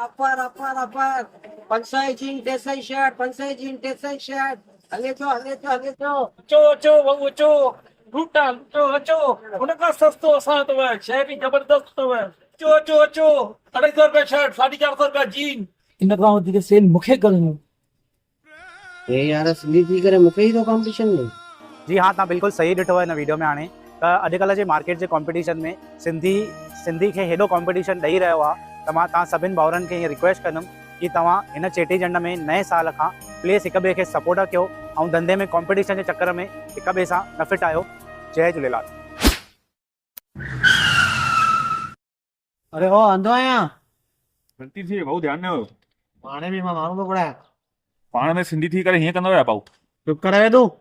Offer offer offer پنج سئو جين ٽي سئو شرٽ پنج سئو جين ٽي سئو شرٽ هلي ٿو هلي ٿو هلي ٿو. اچو اچو ڀائو اچو لوٽا لوٽو اچو ان کان سستو اسان وٽ اٿو شيء به زبردست اٿو اچو اچو اچو اڍائي سئو روپيا شرٽ ساڍي چار سئو روپيا جين. ان کان وڌيڪ سيل مونکي ڪرڻي هئي. هي يار سنڌي ٿي ڪري مونکي ئي ٿو ڪامپٽيشن ڏي. جي ها توهان بلڪل صحيح ڏٺو هن ويڊيو ۾ هاڻي ته اڄڪلهه جي مارڪيٽ جي ڪامپيٽيشن ۾ سنڌي سنڌي کي هيڏو ڪامپيٽيشن ڏئي رهيو آهي ته مان توهان سڀن ڀائرن کي هيئن ريڪويسٽ ڪندم ڪي توهان هن چيٽي چنڊ ۾ نئين سال کان پليز هڪ ٻئي کي سپورٽ ڪيو ۽ ڌنڌي ۾ ڪامپيٽيشن جي چڪر ۾ هڪ ٻئي سان نه ڦٽايو جئي جهوليلال. اري هو انڌو آهيان. غلطي ٿي وئي ڀائو ڌيان نه هيو. پاڻ ۾ مان ماڻهو ٿو پڙهايان. پاڻ ۾ سنڌي ٿي ڪري هيئن ڪندو يا ڀائو. چپ ڪري ويهه تون.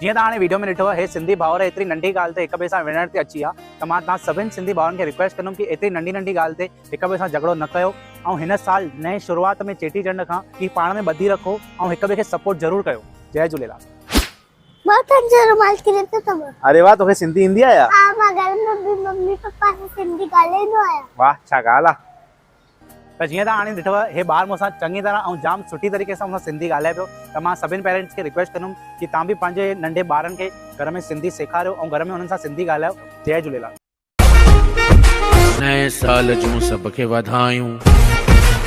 جيئن توهان هاڻي ويڊيو ۾ ڏٺو هي سنڌي ڀائر ايتري ننڍي ڳالهه تي هڪ ٻئي سان وڙهڻ تي اچي ويا ته مان توهان سڀن سنڌي ڀائرن کي ريڪويسٽ ڪندم ڪي ايتري ننڍي ننڍي ڳالهه تي هڪ ٻئي سان جهڳڙو نه ڪيو ۽ هن سال نئين شروعات ۾ چيٽي چنڊ کان ئي پاڻ ۾ ٻڌي رکو ۽ هڪ ٻئي کي سپورٽ ضرور ڪيو جئي جهوليلال. مان تنهنجو رومال ڪري ٿو ٿم. اري واه توکي سنڌي ايندي آ يا. ها مان گهر ۾ به ممي پپا سان سنڌي ڳالهائيندو آهيان. واه ڇا ڳالهه آ. ته جيئن توهان هاڻي ڏٺو هي ٻار مون سان چڱي طرح ۽ جام سٺي طريقي سان مون سان سنڌي ڳالهائي پيو ته مان سڀني پيرنٽس کي ريڪويسٽ ڪندم ڪي توهان به پنهنجي ننڍي ٻارن کي گهر ۾ سنڌي سيکاريو ۽ گهر ۾ انهن سان سنڌي ڳالهايو جئي جهوليلال. نئين سال جون سڀ کي واڌايون.